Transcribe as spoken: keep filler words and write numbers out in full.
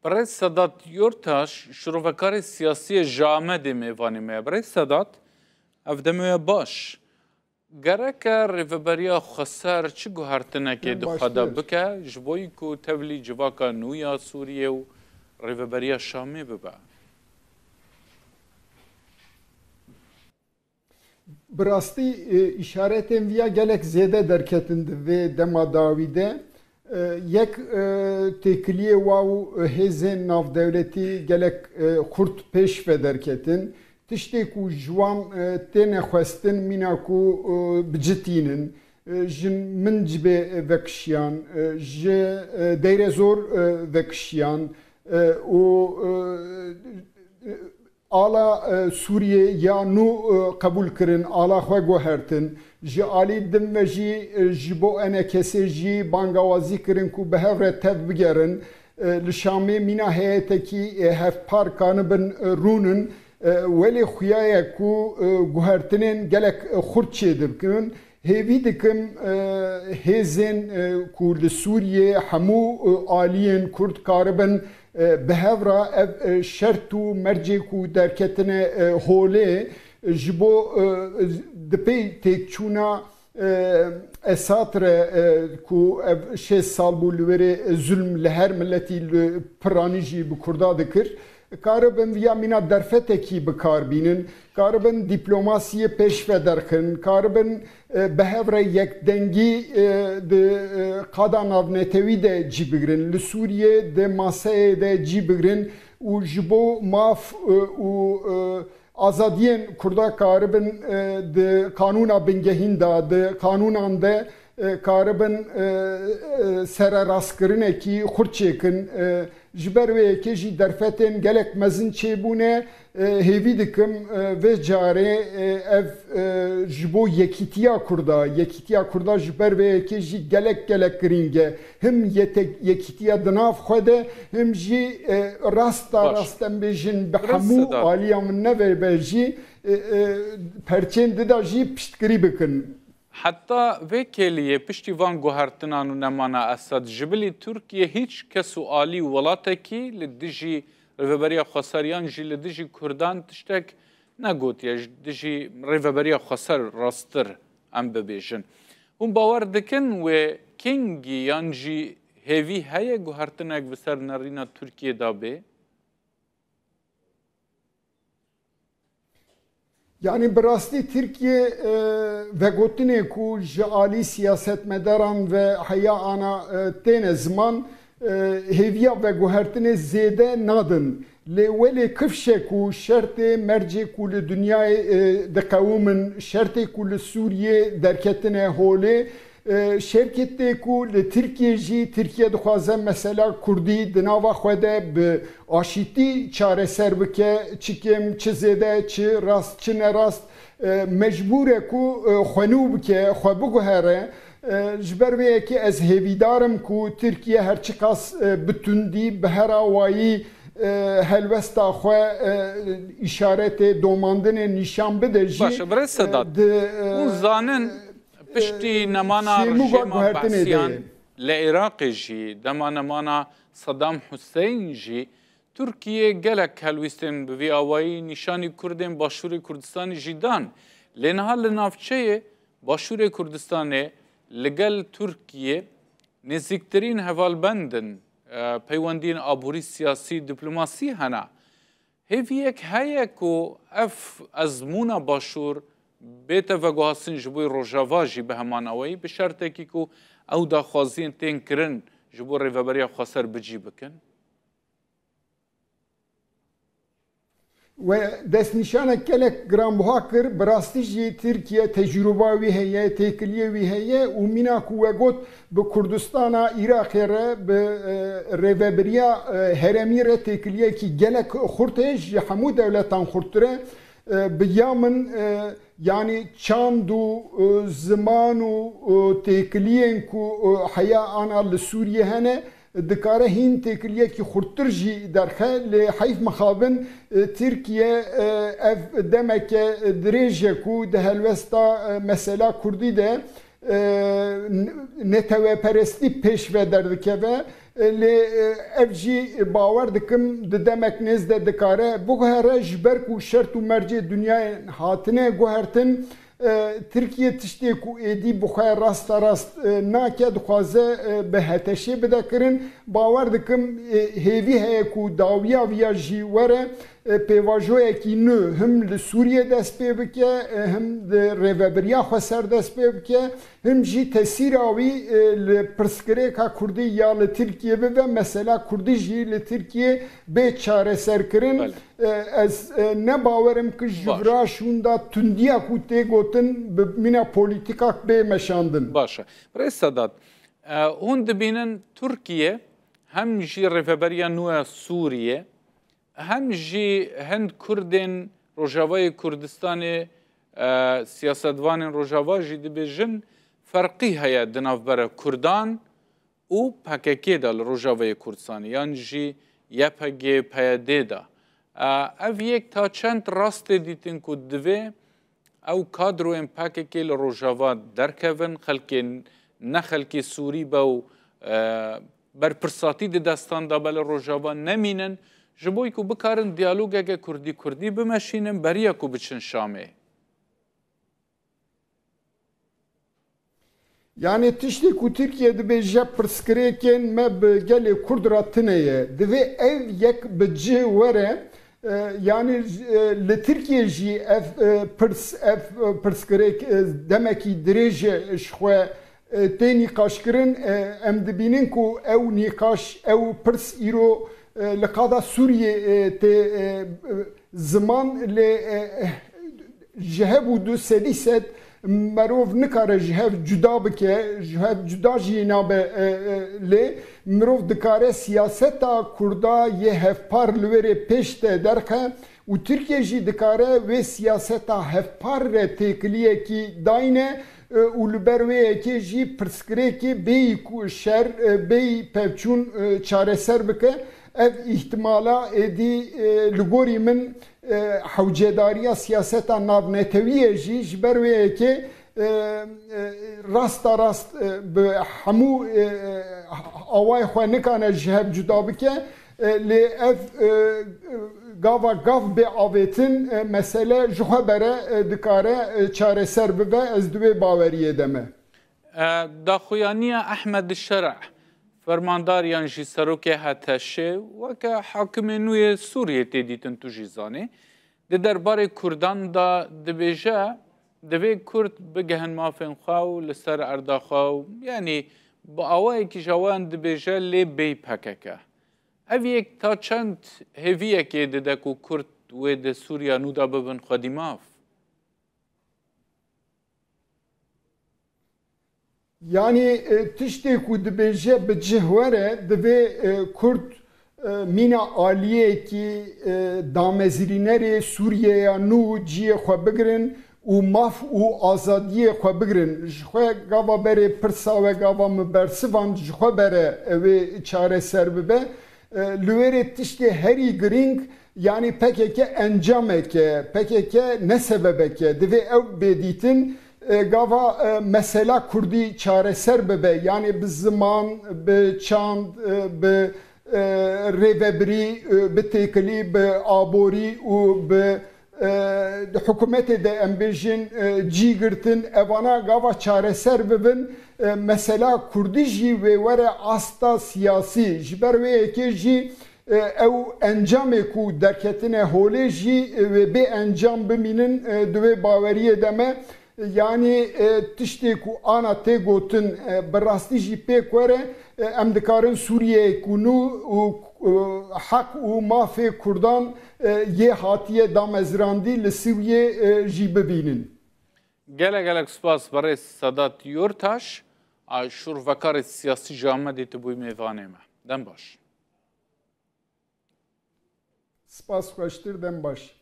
Birêz Sedat Yortaş, şirovekarê siyasî yê ji Amedê mêvanê me ye. Birêz Sedat, ev demê we baş. Gereke Rêveberiya Xweser çi guhertinekê Em di xwe de baştir. bike, ji bo ku tevlî civaka nû ya Sûriyê û Rêveberiya Şamê bibe? Bi rastî, e, îşaretên viya gelek zêde derketin di vê dema dawî de. E, yek, e, têkiliyê wa û, e, hêzên navdewletî gelek, e, xurt pêş ve derketin. Tiştê ku ji wan, e, têne xwestin mîna ku, e, bi cih tînin, e, ji Mincibê, e, vekişiyan, e, ji, e, Deyrezor, e, vekişiyan, e, û, e, ala, e, Sûriyê ya nû, e, qebûl kirin, ala xwe guhertin. Ji alî din ve jî, e, ji bo E N K'ê jî bangawazî kirin ku bi hev re tev bigerin. E, li Şamê mîna heyetekî, e, hevpar kanibin, e, rûnin. E, welê xuya ye ku, e, guhertinên gelek, e, xurt çêdibikin. Hêvî dikim, e, hêzên, e, ku li Sûriyê hemû, e, aliyên Kurd karibin, e, bi hev re ev, e, şert û mercê ku derketine, e, holê, e, ji bo, e, di pey têkçûna, e, Esad re, e, ku ev şêst sal bû li wêrê, e, zulm li her miletî li piranî jî bi Kurda dikir. Karibin viya mîna derfetekî bi kar bînin, karibin dîplomasiyê pêş ve derxin, karibin, e, bi hev re yekdengî, e, di, e, qada navnetewî de cî bigirin, li Sûriyê di maseyê de cî bigirin û ji bo maf, e, û, e, azadiyên Kurda karibin, e, di qanûna bingehîn de, di qanûnan de, e, karibin, e, e, sererastkirinekî xurt çêkin. E, ji ber wê yekê jî derfetên gelek mezin çêbûne. E, hêvî dikim, e, vê carê, e, ev, e, ji bo yekîtiya Kurda, yekîtiya Kurda ji ber vê yekê jî gelek gelek girîng e. Him yetek-, yekîtiya di nav xwe de, him jî, e, rasta Baş. rast em bêjin bi Rest hemû Sedat. aliyan min neve be jî, e, e, perçên dida jî piştgirî bikin. Heta vê kêliyê piştî van guhertinan û nemana Esad ji bilî Tirkiye hîç kes û alî û welatekî li dijî Rêveberiya Xweser yan jî li dijî Kurdan tiştek negotiye, ji dijî Rêveberiya Xweser rasttir em bibêjin. Hûn bawer dikin wê kengî yan jî hêvî heye guhertinek bi ser nerîna Tirkiye de bê? Yanî bi rastî Tirkiye, e, vegotinê ku ji alî siyasetmedaran ve heya ana, e, têne ziman, e, hêviya veguhertinê zêde nadin. Lê welê kifşe ku şertê mercê ku li dinyayê, e, diqewimin, şertê ku li Sûriyê derketine holê, E, şerketê ku li Tirkiye jî, Tirkiye dixwaze mesela Kurdî di nava xwe de bi aşîtî çareser bike, çi kêm, çi zêde, çi rast, çi nerast, e, mecbûr e ku, e, xwe nû bike, xwe biguhere. E, ji ber vê yekê ez hêvîdar im ku Tirkiye her çiqas, e, bi tundî, bi her awayî, e, helwesta xwe, e, îşaretê domandinê nîşan bide jî, Baş e, birêz Sedat, e, di, e, hûn zanin, e, piştî nemana şêmûga rejîma guhertinê de Be'siyan ye. Li Iraqê jî, dema nemana Saddam Hussein jî, Tirkiye gelek helwîstên bi vî awayî nîşanî Kurdên Başûrê Kurdistanê jî dan. Lê niha li navçeyê Başûrê Kurdistanê li gel Tirkiye nêzîktirîn hevalbend in, e, peywendiyên aborî, siyasî, diplomasî hene. Hêviyek heye ku ev ezmûna Başûr bête veguhastin ji bo Rojava jî bi heman awayî, bi şertekî ku ew daxwaziyên tên kirin ji bo Rêveberiya Xweser bi cî bikin? We destnîşanek gelek giranbuha kir, bi rastî jî Tirkiye tecrûba wî heye, têkiliyê wî heye û mîna ku we got, bi Kurdistana Iraqê re, bi, e, rêvebiriya, e, herêmî re têkiliyekî gelek xurt heye, ji hemû dewletan xurttir e. E, bi ya min, e, yanî çand û, e, ziman û, e, têkiliyên ku, e, heya ana li Sûriyê hene, dikare hîn têkiliyekî xurttir jî derxe. Lê heyf mixabin, e, Tirkiye, e, ev demeke dirêj e ku di helwesta, e, mesela Kurdî de, e, n-, neteweperestî pêş ve derdikeve. Lê, e, ev jî bawer dikim di demek nêz de dikare biguhere, ji ber ku şert û mercê dinyayê hatine guhertin, e, Tirkiye tiştê ku êdî bi xwe rasta rast, e, nake, dixwaze, e, bi HTŞê bide kirin. Bawer dikim, e, hêvî heye ku dawiya viya jî were, e, pêvajoyekî nû him li Sûriyê dest pê bike, e, him di rêvebiriya xweser dest pê bike, him jî tesîra wî, e, li pirsgirêka kurdî ya li Tirkiyê bibe, mesela kurdî jî li Tirkiyê bê çareserkirin. Belê. E, ez, e, ne bawer im ku ji Baş. vira şûnda tundiya ku tê gotin bi mîna polîtîkak bê meşandin. Baş e. Birêz Sedat, e, hûn dibînin Tirkiye hem jî rêveberiya nû ya Sûriyê, hem jî hin Kurdên Rojavayê Kurdistanê, e, siyasetvanên Rojava jî dibêjin, ferqî heye di navbera Kurdan û PKK de li Rojavayê Kurdistanê, yan jî YPG, PYD de. E, ev yek ta çend rast tê dîtin ku divê ew kadroyên PKK li Rojava derkevin, xelkê ne xelkê Sûrî be û, e, berpirsatî di destan de be li Rojava nemînin, ji bo ku bikarin diyalogeke Kurdî-Kurdî bimeşînin, beriya ku biçin Şamê? Yani tiştê ku Tirkiye dibêje pirsgirêkên me bi gelê Kurd re tine ye. Divê ev yek bi cih were. E, yani, e, li Tirkiye jî ev, e, pirs, ev, e, pirsgirêk, e, demekî dirêj e ji xwe, e, tê nîqaşkirin. E, em dibînin ku ew nîqaş, ew pirs îro, e, li qada Sûriyê, e, tê, e, e, ziman lê, e, e, ji hev û du sedî sed merov nikare ji hev cuda bike, ji hev cuda jî nabe, e, e, lê mirov dikare siyaseta Kurda yê hevpar li wê rê pêş de derxe û Tirkiye jî dikare wê siyaseta hevpar re têkiliyekî dayne, e, û li ber wê yekê jî pirsgirêkê bêyî ku şer, e, bêyî pevçûn, e, çareser bike. Ev îhtimala êdî, e, li gorî min, e, hewcedariya siyaseta navnetewî ye jî, ji ber wê yekê, e, e, rasta rast, e, bi hemû, e, e, awayê xwe nikane ji hev cuda bike. E, lê ev, e, gava gav bê avêtin, e, mesele ji xwe bere, e, dikare, e, çareser bibe. Ez di wê baweriyê de me. E, daxuyaniya Ehmed Şer'a, fermandar yan jî serokê HTŞê, weke hakimê nû yê Sûriyê tê dîtin, tu jî zanî. Di derbarê Kurdan de dibêje, divê Kurd bigihin mafên xwe û li ser erda xwe û, yanî bi awayekî ji awayan dibêje, lê bêyî PKK. Ev yek ta çend hêviyekê dide ku Kurd wê di Sûriya nû de bibin xwedî maf? Yanî, e, tiştê ku dibêje bi cih were, divê, e, Kurd, e, mîna aliyekî, e, damezrînerê Sûriyeya nû ciyê xwe bigirin û maf û azadiyê xwe bigirin. Ji xwe gava berê pirsa we gava min bersivand, ji xwe bere wê çareser bibe. E, li wê rê tiştê herî girîng, yanî PKK encamek e, PKK ne sebebek e. Divê ew bê dîtin, e, gava, e, mesela Kurdî çareser bibe. Yanî bi ziman, bi çand, e, bi, e, rêvebirî, e, bi têkilî, bi aborî û bi e, di hikûmetê de em bêjin, e, cî girtin, evana gava çareser bibin, e, mesela Kurdî jî wê were asta siyasî. Ji ber wê yekê jî, e, ew encamê ku derketine holê jî, e, wê bê encam bimînin, e, di wê baweriyê de me. Yanî, e, tiştê ku ana tê gotin, e, bi rastî jî pêk were, e, em dikarin Sûriyeyê ku nû û, e, heq û mafê Kurdan, e, yê hatiye damezrandî li Sûriyê, e, jî bibînin. Gelek gelek spas berêz Sedat Yortaş, a şûrvekarê siyasî ji Amedê tu bûyî mêvanê me. Dem baş. Spas xweştir, dem baş.